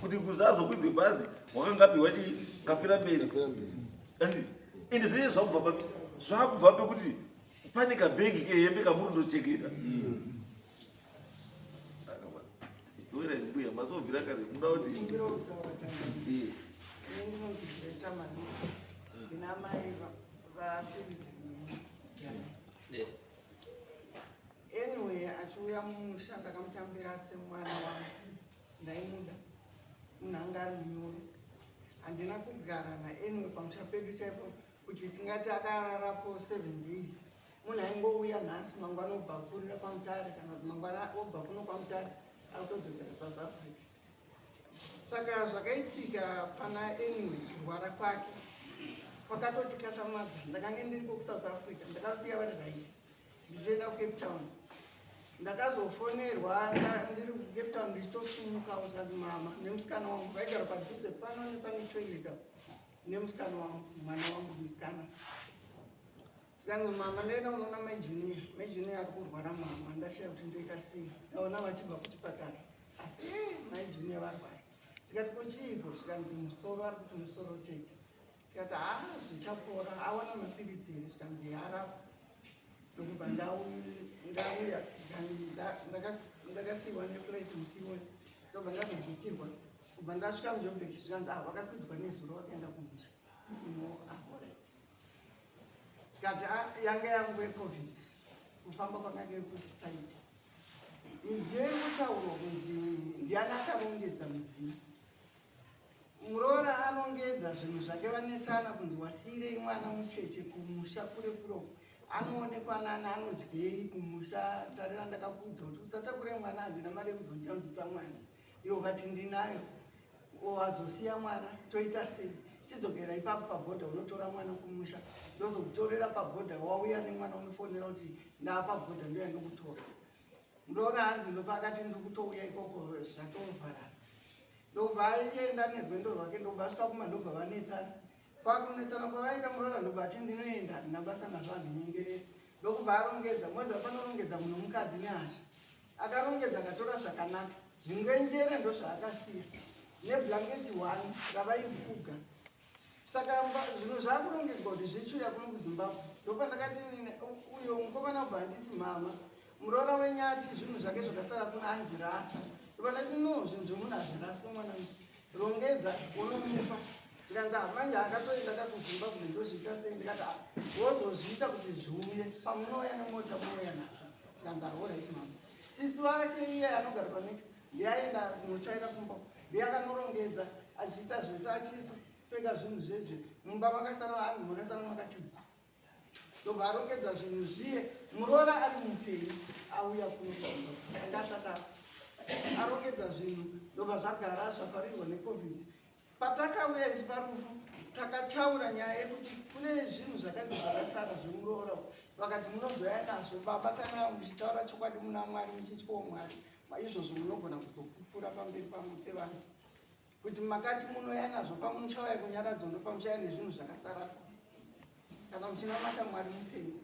kuti kuzazokwidwe bhazi wakanga apiwa chii, kafira mberi. Kafira mberi. Anditi ende zvese zvakubva papi? Zvakubva pekuti pane kabhegi kehembe kamuri ndochengeta. Wera mbuya mazobvira kare muda kuti Kumbira kutaura changu. Ini ndinonzi Greta Manuka. Ndina mai vaPhilip. Anyway, achiuya mumusha ndakamutambira semwana wangu. Ndaimuda. Munhu anga ari munyoro. Handina kugara naanyway pamusha pedu chaipo kuti tingati akararapo 7 days. Munhu aingouya nhasi, mangwana obva kurira kwaMutare, kana kuti mangwana obva kuno kwaMutare akutodzokera South Africa. Saka zvakaitika pana anyway, kurwara kwake kwakatotikatyamadza. Ndakange ndiriko kuSouth Africa, ndakasiya vari right ndichienda kuCape Town. Ndakazofonerwa ndiri kuCape Town ndichitosumuka, zvikanzi mama nemusikana wangu vaigara padhuze pano nepane toilet apo, nemusikana wangu, mwana wangu musikana. Zvikanzi, "Mama, ndaenda unoona mai Junior, mai Junior ari kurwara mama, ndashaya kuti ndoita sei. Ndaona vachibva kuchipatara, asi mai Junior varwara." Ndikati, "Kuchiiko?" Zvikanzi, "Musoro, ari kuti musoro tete." Ndikati, "Ha, zvichapora, awana mapiritsi here?" Zvikanzi, "Arapa." Ndokubva ndauya, zvikanzi ndakasiyiwa neflight musi iwoyo, ndobva ndazobhukirwa. Kubva ndasvika muJobek, zvikanzi, "Ah, vakakwidzwa nezuro, vakaenda kumusha." No, alright. Kati, "Ah, yanga yangu yeCovid, kufamba kwakanga kusaiti." Midziyo iri kutaurwa kunzi ndiani akarongedza midziyo? Muroora arongedza zvinhu zvake, vanetsana kunzi wasiyirei mwana mucheche kumusha kure kuroko, anoonekwa nani, anodyei kumusha? Tarira, ndakakuudza kuti usatakure mwana, handina mari yekuzojambisa mwana. Iwe ukati ndinayo, wazosiya mwana, toita sei? Chidzokera ipapo pabhodha unotora mwana kumusha, ndozokutorera pabhodha. Wauya nemwana unofonera kuti ndaapabhodha, ndoya ndokutora. Muroora hanzi ndopaakati, "Ndikutouya ikoko, zvatovharana." Ndobva aenda nerwendo rwake, ndobva asvika kuma, ndobva vanetsana. Kwakunetsana kwavaita, muroora ndobva ati, "Ndinoenda, handina basa nazvo, handinyengereri." Ndokubva arongedza. Moziva panorongedza munhu mukadzi nehasha, akarongedza akatora zvakanaka, zvingwenjere ndozvaakasiya neblanketi one ravaifuga. Saka zvinhu zvaakurongedzwa kuti zvichiuya kuno kuZimbabwe. Ndopandakati uyo mukomana ubva anditi, "Mama, muroora wenyati zvinhu zvake zvakasara kuna anzi rasa." Ndopandati, "No, zvinhu zvemunhu hazviraswe, mwana, rongedza unomupa." Zvikanzi, "Ah, manje akatoenda kakuZimbabwe, ndozviita sei?" Ndikati, "Ah, wozozviita kuti zviuye pamunouya nemota, munouya nazvo." Zvikanzi, "Alright mama." Sisi vake iye anogara panext ndiaenda kunotsvaira kumba, ndiye akanorongedza achiita zvese, achipfeka zvinhu zvezve. Mumba makasara vanhu, makasara makati. Ndobva arongedza zvinhu zviye, muroora ari mupenyu auya kuno kuZimbabwe, anga asati afa. Arongedza zvinhu, ndobva zvagara zvavharirwa neCovid. Patakauya isu parufu takataura nyaya yekuti kune zvinhu zvakanzi zvakasara zvemuroora, vakati munozoya nazvo baba kana muchitaura chokwadi muna Mwari, muchityawo Mwari, izvozvo munogona kuzopupura pamberi pevanhu kuti makati munoya nazvo pamuchauya kunyaradzo, ndopamuchauya nezvinhu zvakasarapo kana muchinamata Mwari mupenyu.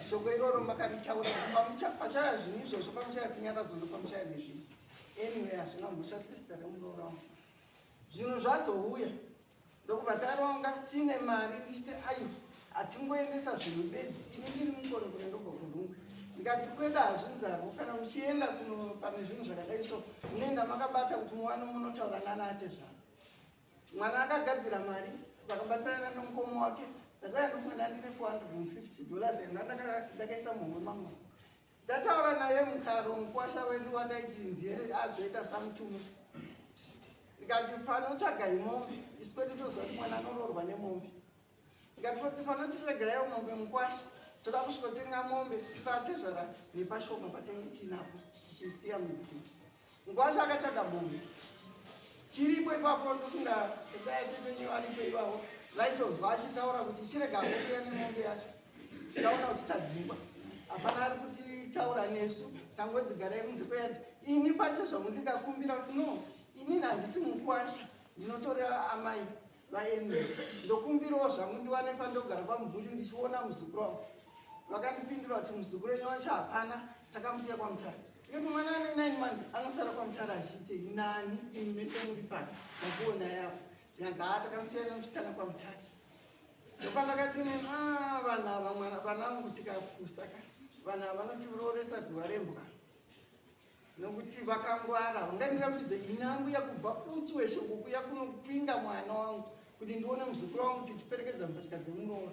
Shoko iroro makaritaura kuti pachaya zvinhu izvozvo pamuchauya kunyaradzo, ndopamuchauya nezvinhu. Anyway, hazvina mhosva, sister remuroora wangu. Zvinhu zvazouya, ndokubva taronga tiine mari, ndichiti aiwa, hatingoendesa zvinhu bedzi. Ini ndiri mukorekore, ndobva kuRungwe. Ndikati kweda hazvinzarwo, kana muchienda kuno pane zvinhu zvakadai so, munoenda makabata kuti muwane munotaura nana atezvaro. Mwana akagadzira mari, vakabatsirana nomukoma wake. Ndakauya ndokumwana ndine $450 yanga ndakaisa muhomwe mangu. Ndataura naye mukaro, mukwasha wedu wandaiti ndiye azoita samutumwa, ndikati panotsvagai mombe, isu kwedu toziva kuti mwana anoroorwa nemombe. Ndikati poti panotitsvagiraiwo mombe mukwasha, toda kusvikotenga mombe tipatezvara nepashoma patenge tiinapo tichisiya mudzimu. Mukwasha akatsvaga mombe, tiripo ipapo. Ndokunga tedai tetenyu varipo ivavo, vaitonzwa achitaura kuti chirega kuuya nemombe yacho, taona kuti tadzingwa, hapana ari kutitaura nesu, tangodzigarai kunze kweyadi. Ini pache zvangu ndikakumbira kuti no, inini handisi mukwasha, ndinotorera amai vaeni, ndokumbirawo zvangu ndiwane pandogara pamubhuri ndichiona muzukuru wangu. Vakandipindura kuti muzukuru wenyu wacho hapana, takamusiya kwaMutare. Ndikati mwana ane 9 months anosara kwaMutare achiitei nani? Imi mese muri pano makuona yavo. Zvikanzi haa, takamusiya nemusikana kwaMutare. Ndopandakati vanhu ava, mwana vanangu, tikapusa ka, vanhu ava vanotirooresa guva rembwa nokuti vakangwara. Ungandiratidze ini anguya kubva kutsi weshoko kuya kunopinga mwana wangu kuti ndione muzukuru wangu, tichiperekedza mbatya dzemuroora,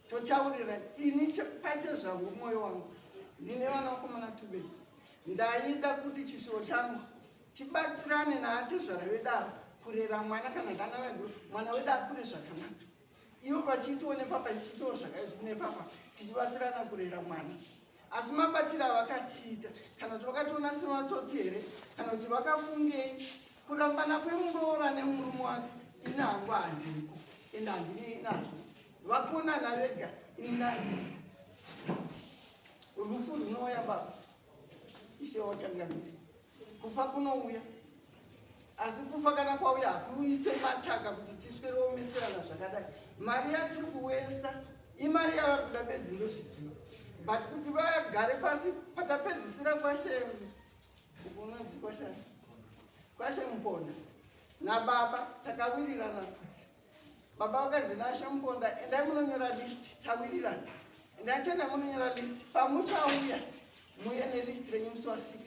totaurira. Ini pache zvangu mwoyo wangu, ndine vana vakomana tubedzi, ndaida kuti chishuwo changu tibatsirane naatezvara vedaro kurera mwana, kana ndana vedu mwana wedu akure zvakanaka, ivo vachiitiwo nepapa, ichiitiwo nepapa, tichibatsirana kurera mwana. Asi mabatiro avakatiita, kana kuti vakationa sematsotsi here, kana kuti vakafungei, kurambana kwemuroora nemurume wake, ini hangu handiko, ende handinei nazvo. Vakonana vega, ini ndandisi. Rufu runouya baba, ishe wachangamira, kufa kunouya, asi kufa kana kwauya hakuise mataka kuti tiswere omeserana zvakadai. Mari yatiri kuwesta imari yavari kuda bedzi, ndozviziva, but kuti vagare pasi patapedzisira kwashe unonzi kwashe Muponda nababa, takawirirana kuti baba vakanzi nashe Muponda, endai munonyora list, tawirirana, endai chienda munonyora list, pamuchauya muye nelist renyu musi wa6,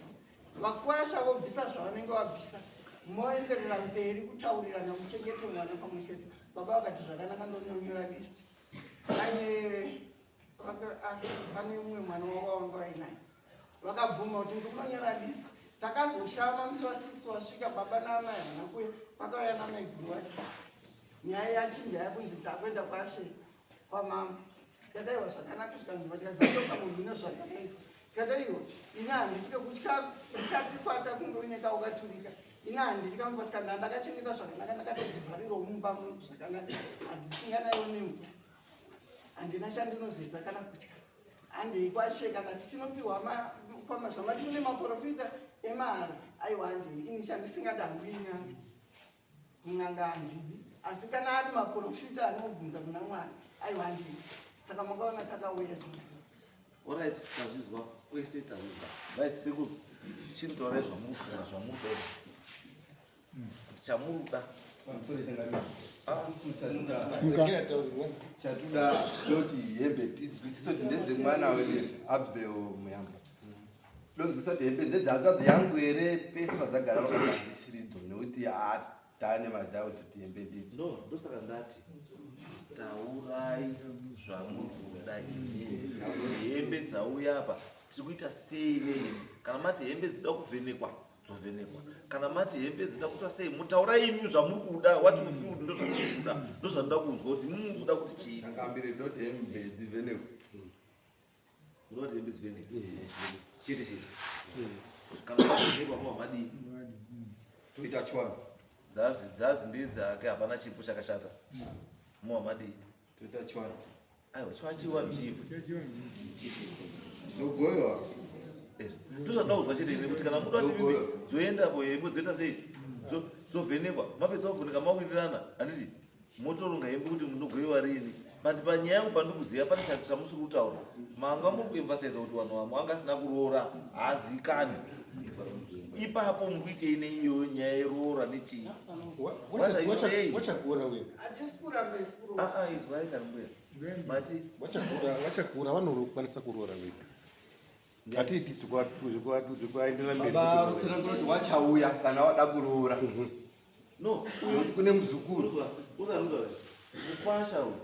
vakwasha vobvisa zvavanenge vabvisa, moenderera mberi kutaurirana, muchengete mwana pamwe chete. Baba vakati zvakanaka, ndononyora list. Aine pane mumwe mwana wavo wavanga vainaye, vakabvuma kuti ndikunonyora list. Takazoshama musi wa6 wasvika, baba naamai havana kuuya, vakauya namaiguru vacho. Nyaya yachinja, yakunzi takuenda kwashe kwamama. Tikataiwa zvakanaka, zvikanzi vatikadzoka munhu nezvatakaitwa. Tikataiwa, ini handitye kutya kati kwata kunge uine kaukaturika, ini handitya mbatya, ndandakachengeta zvakanaka, ndakatodzivharirawo mumba zvakanaka, handisinganayo nemvura, handina chandinozeza kana kutya. Handei kwashe, kana tichinopiwa zvamati kune maprofita emahara, aiwa, handei. Ini chandisingada hangu in'anga, kun'anga handidi, asi kana ari maprofita anobvunza kuna Mwari, aiwa, handidi. Saka makaona takauya zvino. Alright, tazvizwa kwese, tazvizwa. Vai sekuru, chinotaurai zvamunofunga, zvamunoda kuti chamuruda. Chatuda doti hembe tinzwisise kuti ndedzemwana wedu Abel Muyamba. Donzwisisa kuti hembe ndedzehanzvadzi yangu here, pese padzagara vakagadzisiridzo, nekuti tane madoubts kuti hembe ndidzo. No, ndosaka ndati taurai zvamuri kuda imi, kuti hembe dzauya apa tiri kuita sei nehembe. Kana mati hembe dzida kuvhenekwa, dzovhenekwa. Kana mati hembe dzida kuitwa sei, mutaurai imi zvamuri kuda, what you feel ndo zvatiri kuda, ndo zvandinoda kunzwa kuti imimi muri kuda kuti chii. Changambire doti hembe dzivhenekwe. Munoda kuti hembe dzivhenekwe chete chete? Kana dzavhenekwa mova madii? Toita chwano. Dzazi dzazi ndedzake hapana chipo chakashata. Muwa madii? Toita chiwani. Aiwa chiwa chiwa chifu. Dzogoyiwa. Eh, ndozvandaudzwa chete ini kuti kana muda kuti mimbi dzoendapo hembe dzoita sei dzovhenekwa mapedza kuvheneka mawirirana handiti motoronga hembe kuti munogoyiwa riini but panyaya yangu pandikuziva pane chamusiri kutaura manga muri kuemphasiza kuti vanhu vamwe anga asina kuroora haaziikani ipapo muri kuitei neiyoyo nyaya yeroora nechii Wachakura wega. Hatisi kuramba isi kuroora. Ah, ah, izwai kani mbuya mati Wachakura vanokwanisa kuroora wega. Hatiiti zvekuaendera mberi. Baba rutsanangura kuti wachauya kana wada kuroora. No, kune muzukuru. Uzaruzwa mukwasha uyu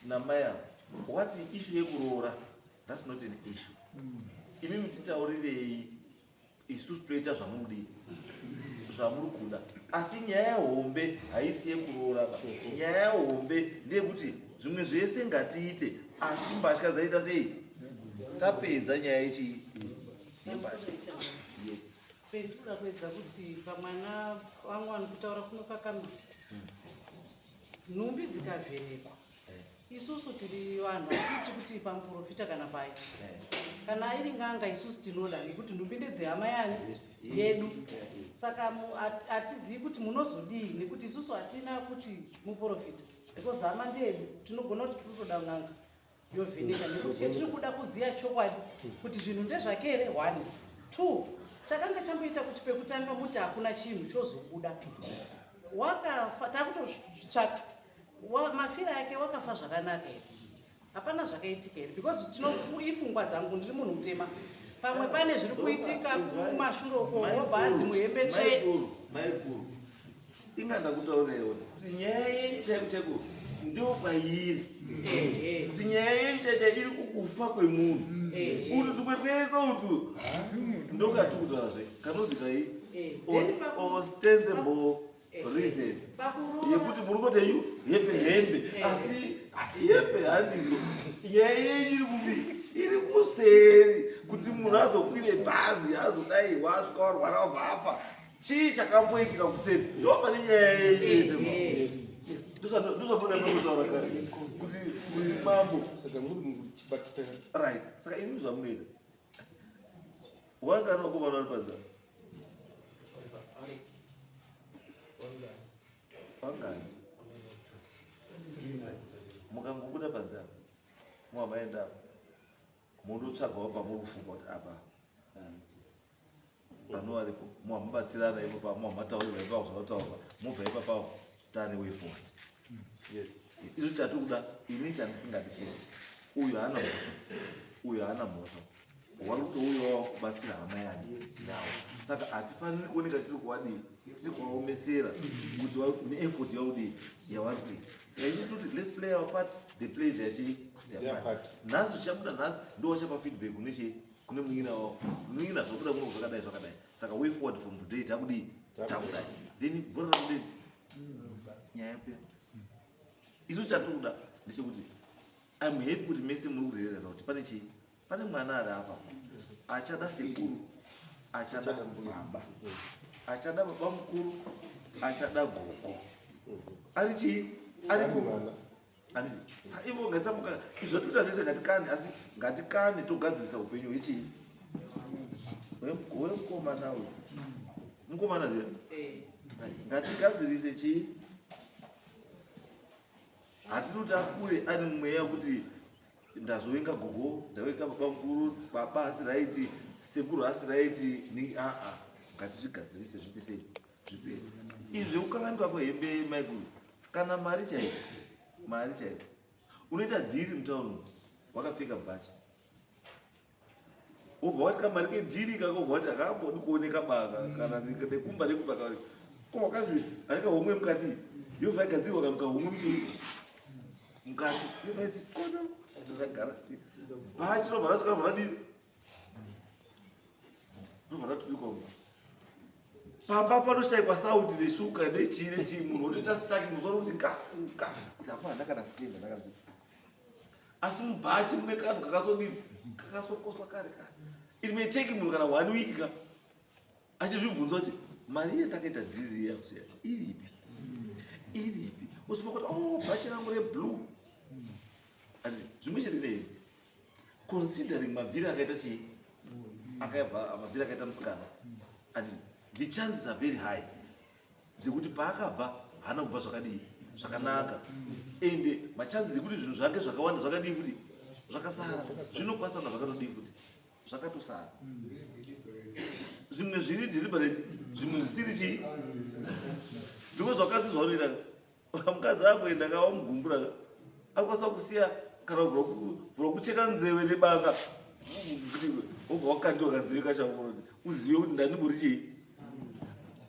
namai avo wati issue yekuroora that's not an issue. Imimi titaurirei isusu toita zvamurikudii zvamuri kuda asi nyaya hombe haisi yekuroora ba nyaya hombe ndeyekuti zvimwe zvese ngatiite asi mbatya dzaita sei tapedza nyaya yechii yembatya. Yes. Pendinoda kuedza kuti pamwana vangu vani kutaura kunokakamira nhumbi dzikavhenekwa isusu tiri vanhu hatiiti kuti pamuprofita kana pai kana iri nganga isusu tinoda nekuti nhumbi ndedzehama yani yedu saka hatizivi kuti munozodii nekuti isusu hatina kuti muprofita because hama ndeyedu tinogona kuti tiri kutoda n'anga yovheneka nekuti chetiri kuda kuziva chokwadi kuti zvinhu ndezvake here 1 2 chakanga chamboita kuti pekutanga muti hakuna chinhu chozobuda wakafa takutotsvaka mafiro ake wakafa zvakanaka here hapana zvakaitika here because ifungwa dzangu ndiri munhu mutema pamwe pane zviri kuitika kumashure uko wobva azi muhembe tsve Maikuru inga ndakutaurirewo kuti nyaya yenyu chaiko chaiko ndio kwairi kuti nyaya yenyu chaicho iri kukufa kwemunhu utu tumwe twese utu ndokati kutaurazve kanonzi kai ostensible reason yekuti muri kuita yu hembe hembe asi hembe handiro nyaya yenyu iri kupi iri kuseri kuti munhu azokwire bhazi azodai wasvika warwara wabva afa chii chakamboitika kuseri ndo pane nyaya yenyu yese ndozvamunoda kutaura kare kuti uri mambo saka muri muchibatira right saka imi zvamunoita wangani vakomana vari panze wangani mukangobuda panze apa mwamaenda apa mundotsvagawo pamuri kufunga kuti apa panovaripo muhamubatsirana ipapo muhamataurirwa ipapo zvinotaurwa mobva ipapapo tane way forward. Yes. Izvo chatiri kuda ini chandisingadi chete uyu haana mhosva uyu haana mhosva wari kutouyawo kubatsira hama yani yawo saka hatifaniri kuoneka tiri kuwadii tiri kuvaomesera kuti neeffort yaudii yavari kuisa saka isu toti let's play our part, they play their chii their part. Nhasi zvichabuda nhasi ndo vachapa feedback kune chii kune munin'ina wavo munin'ina zvabuda kuno zvakadai zvakadai saka way forward from today takudii takudai then bhora rakudii nyaya yapera isu chatikuda ndechekuti I'm happy kuti mese muri kurealiza kuti pane chii pane mwana ari apa achada sekuru achada baba achada baba mukuru achada gogo ari chii ari mwana handiti saka ivo ngatisamuka izvo zvatoita zvese ngatikane asi ngatikane togadzirisa upenyu hwechii hwemukomana uyu mukomana zviya ngatigadzirise chii hatiri kuti akure ane mweya wekuti ndazovenga gogo ndavenga baba mukuru baba asi right sekuru asi right ni aa ngatizvigadzirise zviite sei zvipere izvi zvekukanganikwa kwehembe maikuru kana mari chaiyo mari chaiyo unoita dhiri mutauni wakapfeka bhachi wobva wati kamari kedhiri kako wobva wati hakambodi kuoneka baka kana nekumba nekumba kari ko wakazi aneka homwe mukati yobva igadzirwa kamuka homwe muchii mukati yobva isi kono zvagara bhachi robva rasvika robva radii robva raturikwa mumba pamba panoshayikwa sauti neshuka nechii nechii munhu wotoita staki musoro kuti ka ka kuti hapana ndakana senda ndakana asi mubhachi mune kanhu kakasodii kakasokoswa kare kare it may take munhu kana one week ka achizvibvunza kuti Mari yatakaita dhiri iya kusiya iripi? Iripi? Usipo kuti oh bhachi rangu reblue. Ati zvimwe chete nei? Considering mabviri akaita chii? Akabva mabviri akaita musikana. Ati the chances are very high dzekuti paakabva haana kubva zvakadii zvakanaka ende machances ekuti zvinhu zvake zvakawanda zvakadii futi zvakasara zvinokwanisa kunga zvakatodii futi zvakatosara zvimwe zviri deliberate zvimwe zvisiri chii because vakadzi zvavanoita mukadzi akuenda ka wamugumbura ka akwanisa kusiya kana kubvura kucheka nzeve nebanga kuti wobva wakandiwa kanzeve kachakuti uzive kuti ndandiburi chii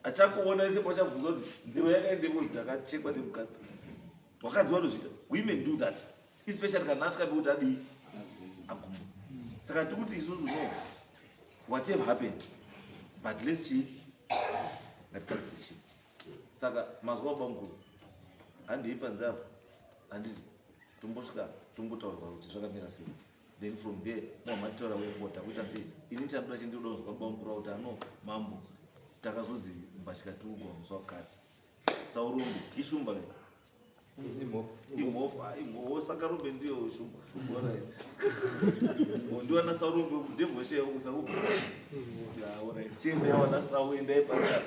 achakuona ese pachabvunza kuti nzeve yakaendepo kuti ndakachekwa nemukadzi wakadzi vanozviita women do that especially kana asvika pekuti adii agumba saka tikuti isusu no whatever happened but let's chii ngatitarise chii saka mazwa baba mukuru handei panze apo handiti tombosvika tombotaurwa kuti zvakamira sei then from there mohamataura way forward takuita sei ini chandoda chendinoda kunzwa baba mukuru kuti ano mambo takazozi mbatya tiugwa musi wakati saurombe ishumba ve imhofu imhofu saka rombe ndiyo shumba ndiwana saurombe ndevoshe usakuchienda wana sau endai paa